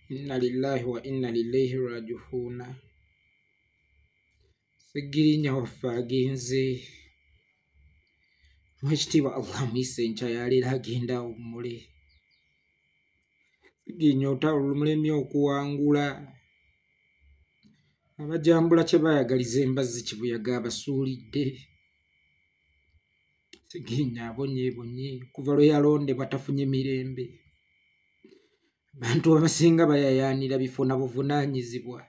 Inna lillahi wa inna ilaihi rajihuuna. Ssegirinya waffe agenze. Owekitiibwa Allah amuyise enkya ya leero agenda awummule. Ssegirinya olutalo lumulemye okuwangula. Abajambula kye baayagaliza embazzi kibuyaga abasuulidde. Ssegirinya abonyeebonye okuva lwe yalondebwa tafunye mirembe. Abantu abasinga bayayaanira bifo na buvunaanyizibwa.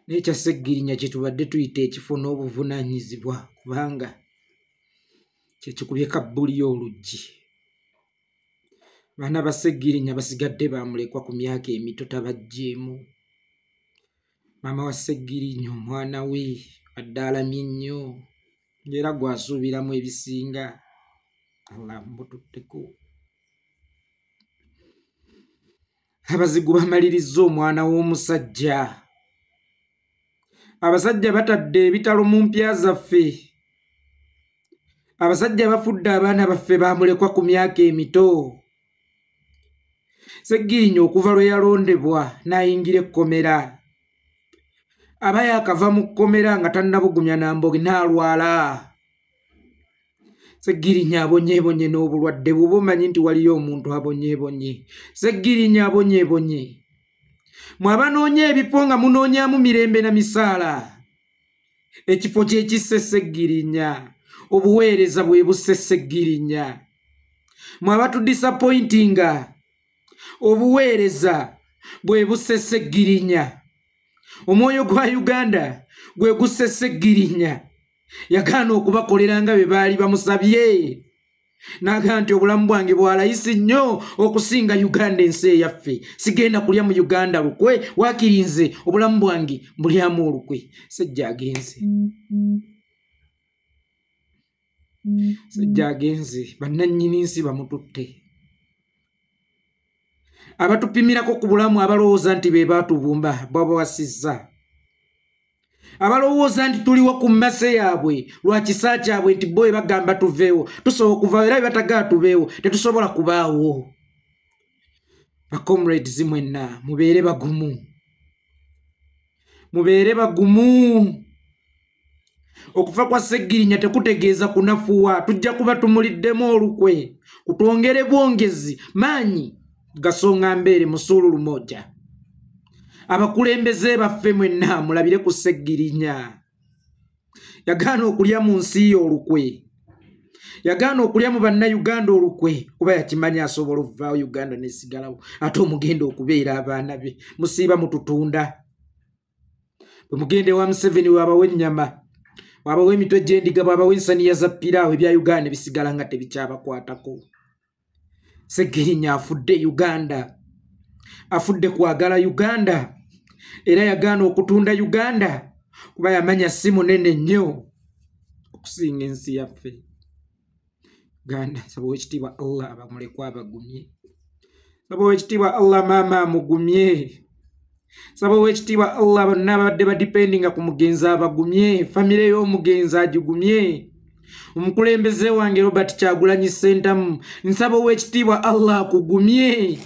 Naye ekya Ssegirinya kye tubadde tuyita ekifo n'obuvunaanyizibwa kubanga kye kikubye kabbuli oluggi. Abaana ba Ssegirinya basigadde bamulekwa ku myaka emito tabaggyeemu. Maama wa Ssegirinya omwana we adde alamye nnyo ng'era gw'asuubiramu ebisinga. Allah amututteko. Abazigu bamalirizza omwana w'omusajja. Abasajja batadde ebitalo mu mpya zaffe. Abasajja bafudde abaana baffe bamulekwa ku myaka emito. Ssegirinya okuva lwe yalondebwa n'ayingira ekkomera. Aba yaakava mu kkomera nga tannabugumya na mboge n'alwala. Ssegirinya abonyeebonye n'obulwadde bw'oba omanyi nti waliyo omuntu abonyeebonye. Ssegirinya abonyeebonye. Mwe abanoonya ebifo nga munoonyamu mirembe na misaala. Ekifo kye kisse Ssegirinya. Obuweereza bwe busse Ssegirinya. Mwe abatudisappointinga. Obuweereza bwe busse Ssegirinya. Omwoyo gwa Uganda gwe gusse Ssegirinya. Yagaana okubakolera nga bye baali bamusabye. N'agamba nti obulamu bwange bwalayisi nnyo okusinga Uganda ensi eyaffe. Sigenda kulya mu Uganda lukwe, waakiri nze obulamu bwange mbulyamu olukwe. Ssejja agenze. Ssejja agenze, bannannyini nsi bamututte. Abatupimirako ku bulamu abalowooza nti be baatubumba babawasizza. Abalowooza nti tuliwo ku mmase yaabwe lwa kisa kyabwe nti bo bagamba tuveewo, tusobola okuvaawo era bye batagala tubeewo tetusobola kubaawo. Bacomrades mwenna mubeere bagumu, mubeere bagumu. Okufa kwa Ssegirinya tekutegeeza kunafuwa, tujja kuba tumuliddemu olukwe kutwongere bwongezi maanyi gasonga mbeere musuulu lumoja. Abakulembeze baffe mwenna mulabire ku Ssegirinya. Yagaana okulya mu nsi ye olukwe, yagaana okulya mu bannayuganda olukwe kuba yakimanya asobola okuvaawo Uganda n'esigalawo ate omugenda okubeera abaana be. Musiiba mututunda. Bwe mugenda ewa Museveni wabawa ennyama, wabawa emitwe gy'endiga, bwabawa ensaniya za piraawo, ebya Uganda bisigala nga tebikyabakwatako. Ssegirinya afudde Uganda, afudde kwagala Uganda, era yagaana okutunda Uganda kuba yamanya si munene nnyo okusinga ensi yaffe Uganda. Nsaba owekitiibwa Allah abamulekwa abagumye. Nsaba owekitiibwa Allah maama amugumye. Nsaba owekitiibwa Allah bonna abadde badipendinga ku mugenzi abagumye, famire y'omugenzi agigumye. Omukulembeze wange Robert Kyagulanyi Ssentamu, nsaba owekitiibwa Allah akugumye.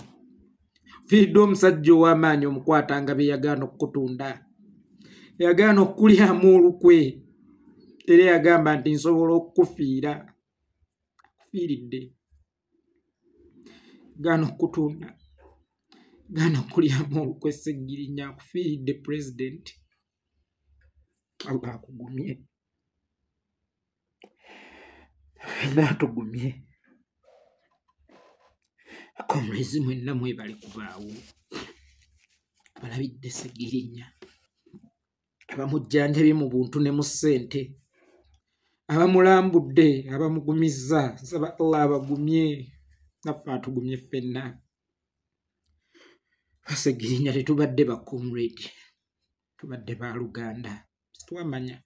Fiiriddwa omusajja ow'amaanyi omukwata nga be yagaana okukutunda, yagaana okukulyamu olukwe, era yagamba nti nsobola okukufiira. Akufiiridde. Yagaana okukutunda, yagaana okukulyamu olukwe. Ssegirinya akufiiridde president. Allah akugumye, ffenna atugumye. Comrades mwenna mwebale kubaawo. Abalabidde Ssegirinya, abamujjanjabye mu buntu ne mu ssente, abamulambudde, abamugumizza, nsaba Allah abagumye, naffe atugumye ffenna. Ssegirinya tetubadde ba comrade, tubadde baluganda. Twamanya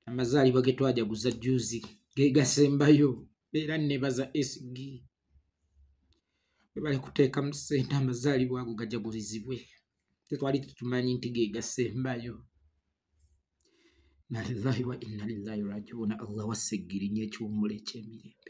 amazaalibwa ge twajaguza jjuuzi ge gasembayo, era nebaza SG bali kuteekamu ssente amazaalibwa ago gajagulizibwe. Tetwali tetumanyi nti ge gasembayo. Inna lillahi wa inna ilaihi rajiuna. Allah wa Ssegirinya ekiwummulo eky'emirembe.